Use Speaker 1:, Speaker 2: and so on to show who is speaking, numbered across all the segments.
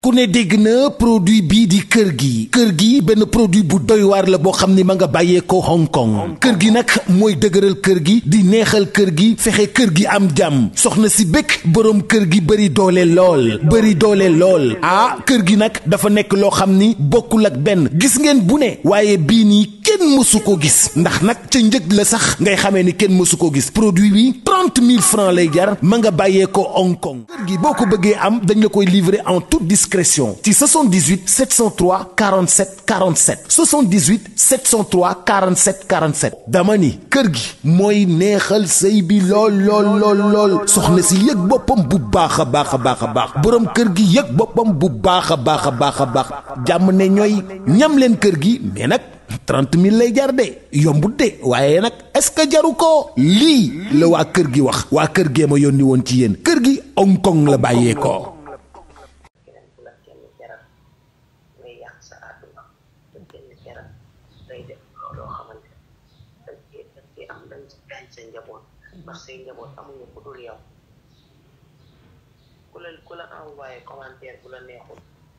Speaker 1: ku ne dégg na produit bii di kër gi benn produit bu doy waar la boo xam ni ma nga bàyyee ko Hong Kong kër gi nag mooy dëgëral kër gi di neexal kër gi fexe kër gi am jàmm soxna si bëgg boroom kër gi bëri doole lool ah kër gi nag dafa nekk loo xam ni bokkul ak benn gis ngeen bu ne waaye bii nii kenn mësu ko gis ndax nag ca njëg la sax ngay xamee ni kenn mësu ko gis produit bi 30 000 francs lay jar ma nga bàyyee ko Hong Kong kër gi boo ko bëggee am dañ la koy livrer en toute discrétion ci 78 703 47 47 78 703 47 47 dama ni kër gi mooy neexal sëy bi lool soxna si yëg boppam bu baax a baax boroom kër gi yëg boppam bu baax a baax jàmm ne ñooy ñam leen kër gi mais nag 30 000 lay jar de yombut de waaye nag est-ce que jaru ko lii la waa kër gi wax waa kër gee ma yónni woon ci yéen kër gi Hong Kong la bàyyee ko.
Speaker 2: ndax say njaboot amuñu ku dul yow ku la envoyé commentaire bu la neexul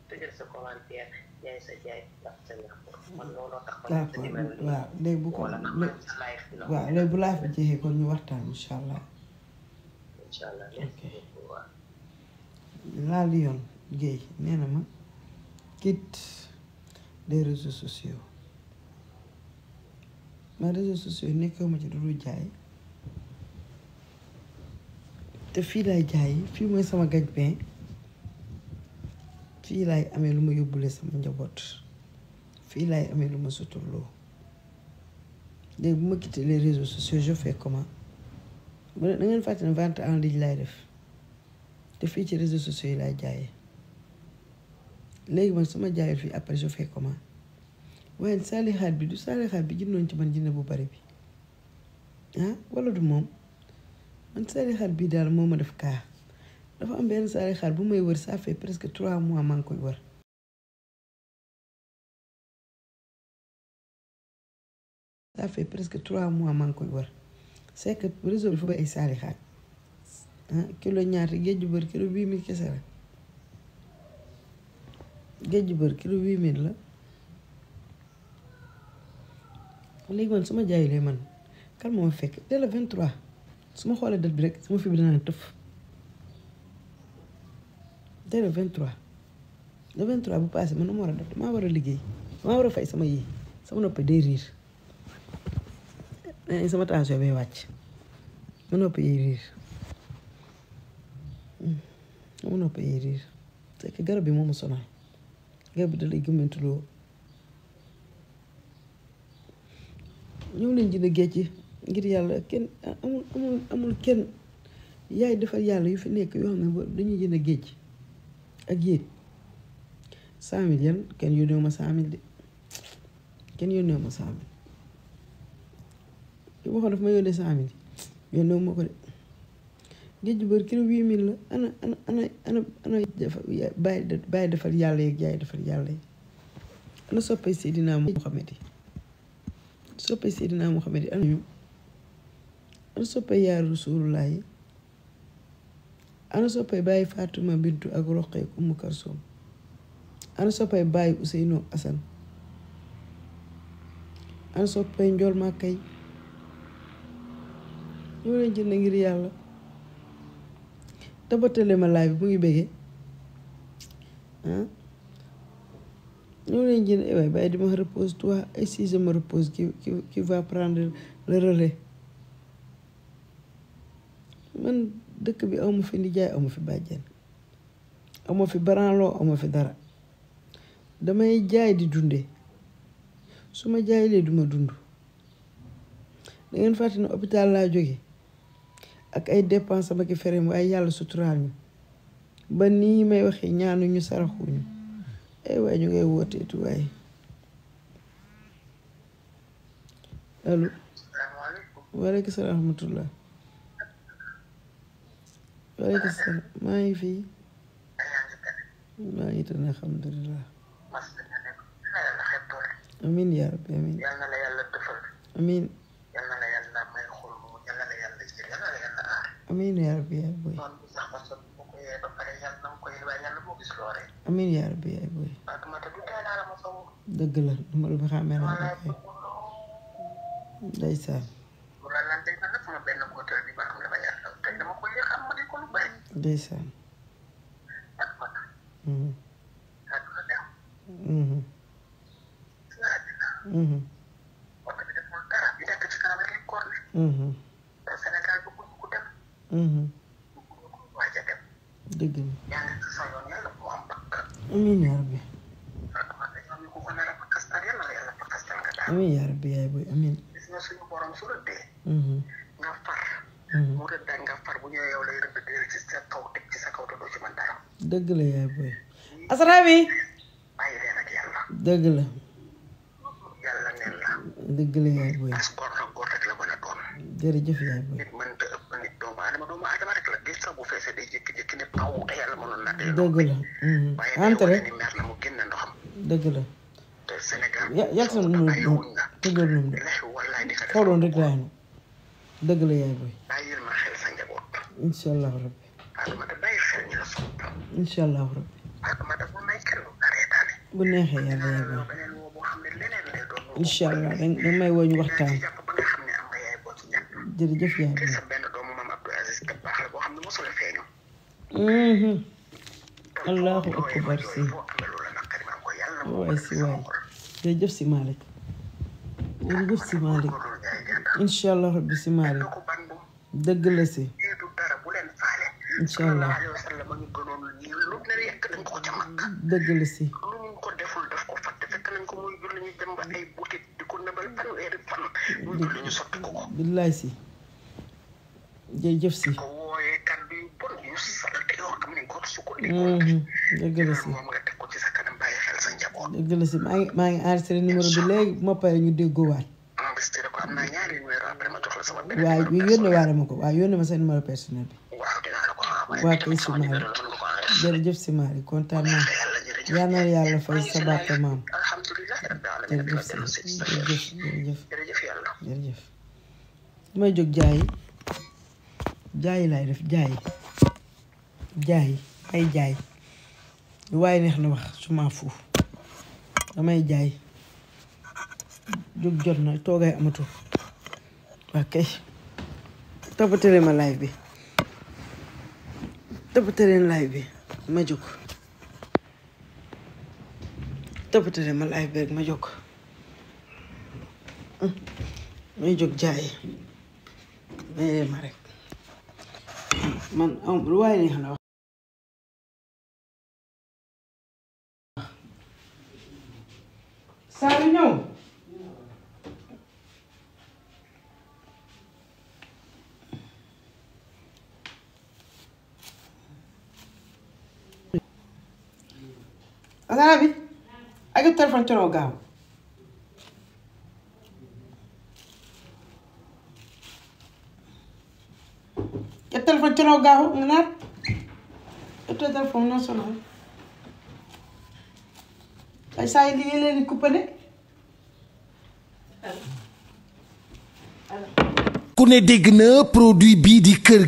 Speaker 2: tëjal sa commentaire jaay sa jaay ndax sa njaboot man looloo tax
Speaker 3: waaw léegi bu ko waaw léegi bu live bi jeexee kon ñu waxtaan incha allah laa Lion Guèye nee na ma quitte les réseaux sociaux ma réseaux sociaux nekkoo ma ci du jaay te fii laay jaay fii mooy sama gagne-pain fii laay amee lu ma yóbbulee sama njaboot fii laay amee lu ma suturloo léegi bu ma quitté les réseaux sociaux je fais comment da ngeen fàtte ne vente en ligne laay def te fii ci réseaux sociaux yi laay jaayee léegi man sama jaayul fii après je fais comment waaye saalixaat bi du saalixaat bi jëndoon ci man jënd bu bari bi ah wala du moom man saalixaat bii daal moo ma def kaa dafa am benn saalixaat bu may wër ça fait presque 3 mois maa ngi koy wër ça fait presque 3 mois maa ngi koy wër c'est que réseau bi fa ba ay saalixaat ah kilo ñaata géej ju bër kilo 8000 kese la géej ju bër kilo 8000 la léegi man su ma jaayulee man kan moo ma fekk dès le 23 su ma xoolee date bi rek sama fi bi danaa tëf dès le 23 le 23 bu passé man ma war a def damaa war a liggéey damaa war a fay sama yii sama noppi day riir sama tension bay wàcc ma noppi yi riir sama noppi yi riir c'est que garab bi moo ma sonal garab bi da lay gëmmantuloo ñëw leen jënd géej ngir yàlla kenn amul kenn yaay defal yàlla yu fi nekk yoo xam ne dañuy jënd géej ak yéet 100 000 yan kenn yónnee ma 100 000 de kenn yónnee ma 100 000 ki ma xool daf ma yónnee 100 000 yónnee ma ko de géej bër kilo 8000 la ana bàyyi defal yàlla yeeg yaay defal yàlla yi ana soppay Seydina Muhammad yi soppay Seydina Muhammad yi anañu ana soppay yaa Rasulullah yi ana soppay bàyyi Faatuma Bintu ak Roqee Umu Kalsoom ana soppay bàyyi Useynu Asan ana soppay njool Màkka yi ñoo leen jënd ngir yàlla tabatale ma live bi mu ngi béggee ñoo leen jënd waaye bàyyi di ma repose toi et si je me repose qui va prendre le relais man dëkk bi awma fi nijaay awma fi bàjjen awma fi baranloo awma fi dara damay jaay di dunde su ma jaaylee duma dund dangeen fàtte ne hôpital laa jóge ak ay dépense sama ki ferem waaye yàlla suturaal ñu ba nii may waxee ñaanuñu saraxuñu ay waay ñu ngay wooteetu waaye allo waaleykum salaam rahmatullah waaleykum salaam maa ngi fii maa ngi tane alhamdulillah amin yaa rabbi amin
Speaker 2: yal na la yàlla defal
Speaker 3: amin
Speaker 2: yal na la yàlla may xol yal na la yàlla jël yal na la yàlla aar
Speaker 3: amin yaa rabbi yaa boy
Speaker 2: noonu bu sax ba sot bu ko yee ba pare yal na ko yee waaye yàlla moo gis loo rek.
Speaker 3: amiin yaa rabbi yaay booy.
Speaker 2: Fatoumata du tey laa la ma sow.
Speaker 3: dëgg la numéro bi xamee naa ko kay. ndeysaan.
Speaker 2: mu la lan tey nag sama benn moteur bi ba xam dama yàlla tey dama ko yéex xam ma di ko lu bari.
Speaker 3: ndeysaan.
Speaker 2: Fatoumata. àdduna dem. oto bi deful dara bi nekk ci kanam rek koor ne. te Sénégal bëgguñu ko dem. bëgguñu ko waaj a dem.
Speaker 3: dëgg la.
Speaker 2: yaa ngi ci sa yoon yàlla moo am bakk.
Speaker 3: amiin yaa rabbi.
Speaker 2: Fatoumata yoon yi ku ko nar a pakastal yàlla la yàlla pakastal nga daal.
Speaker 3: amiin yaa rabbi yaay booy amiin.
Speaker 2: gis nga suñu borom su rëddee. nga far. mu rëdd nga far bu ñëwee yow lay rëdd dee ci sa kaw teg ci sa kaw te doo ci mën dara.
Speaker 3: dëgg la yaay booy. asaraabi.
Speaker 2: bàyyi leen ak yàlla.
Speaker 3: dëgg la.
Speaker 2: yàlla neen la.
Speaker 3: dëgg la yaay booy.
Speaker 2: parce que góor la góor rek la mën a doon.
Speaker 3: jërëjëf yaay booy.
Speaker 2: nit mënta ëpp nit doomu aadama rek la gis sax bu feesee day jékki-jékki ne taw te yàlla mënoon na dee.
Speaker 3: dëgg la.
Speaker 2: waaye
Speaker 3: entre
Speaker 2: day wane ni mer na mu génne ndoxam.
Speaker 3: dëgg la.
Speaker 2: te Sénégal.
Speaker 3: yàlla sa nu mu tëjoon nu mu de.
Speaker 2: wallaay di ko def
Speaker 3: xooloon rek laa nu. dëgg la yaay booy.
Speaker 2: bàyyil ma xel sa njaboot.
Speaker 3: incha allahu rabbi.
Speaker 2: Fatoumata bàyyi xel ñu la sopp.
Speaker 3: incha allahu rabbi.
Speaker 2: Fatoumata bu may kenn lu nareetaane.
Speaker 3: bu neexee yàlla yaay booy.
Speaker 2: beneen woo boo xam ne leneen lay doon.
Speaker 3: incha allah danga may woo ñu waxtaan.
Speaker 2: jàpp ba nga xam ne am nga yaay boo ci ñàkk.
Speaker 3: jërëjëf yaay
Speaker 2: te
Speaker 3: booy.
Speaker 2: sa benn doomu maam Abdou Aziz te baax la boo xam ne mosul a feeñu.
Speaker 3: allahu akbar si. waay si waay. jërëjëf si Malick. jërëjëf si Malick. incha allah rabbi si Malick. dëgg la si. incha allah. dëgg la si. billaay si. jërëjëf si. dëgg la si. dëgg la si maa ngi enregistré numéro bi léegi bu ma paree ñu déggoowaat. waaw yónnee waale ma ko waaw yónnee ma sa numéro personnel bi. waa kay si Malick. jërëjëf si Malick kontaan naa. yal na yàlla fay sa barke maam. jërëjëf si jërëjëf. damay jóg jaayi laay def jaayi ay jaay lu waaye neex na wax suma fuuf damay jaay jóg jot na toogay amatul waa kay toppatale ma live bi toppatale live bi ma jóg toppatale ma live bi rek ma jóg may jóg jaay may ma rek man lu waaye neex na wax saa yu ñëw asara bi ak téléphone coro gaaw ya téléphone coro gaaw nga naat ya téléphone non sonal ay saa yi liggéey leen di coupé ne
Speaker 1: ku ne dégg na produit bii di kër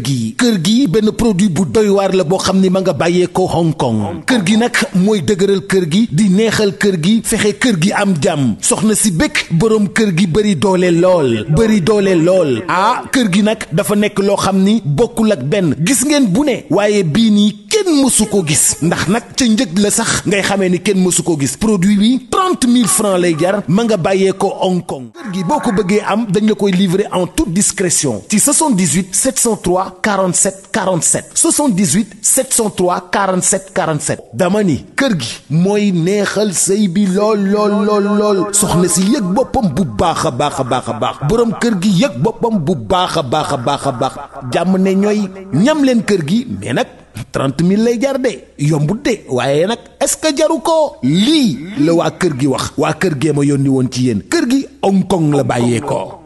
Speaker 1: gi benn produit bu doy waar la boo xam ni ma nga bàyyeekoo Hong Kong kër gi nag mooy dëgëral kër gi di neexal kër gi fexe kër gi am jàmm soxna si bëgg boroom kër gi bëri doole lool ah kër gi nag dafa nekk loo xam ni bokkul ak benn gis ngeen bu ne waaye bii nii kenn mësu ko gis ndax nag ca njëg la sax ngay xamee ni kenn mësu ko gis produit bi 30 000 francs lay jar ma nga bàyyeekoo Hong Kong kër gi boo ko bëggee am dañ la koy livrer en toute discrétion ci 78 703 47 47 78 703 47 47 dama ni kër gi mooy neexal sëy bi lool soxna si yëg boppam bu baax a baax boroom kër gi yëg boppam bu baax a baax jàmm ne ñooy ñam leen kër gi mais nag 30 000 lay jar de yombut de waaye nag est-ce que jaru ko lii la waa kër gi wax waa kër gee ma yónni woon ci yéen kër gi Hong Kong la bàyyeekoo.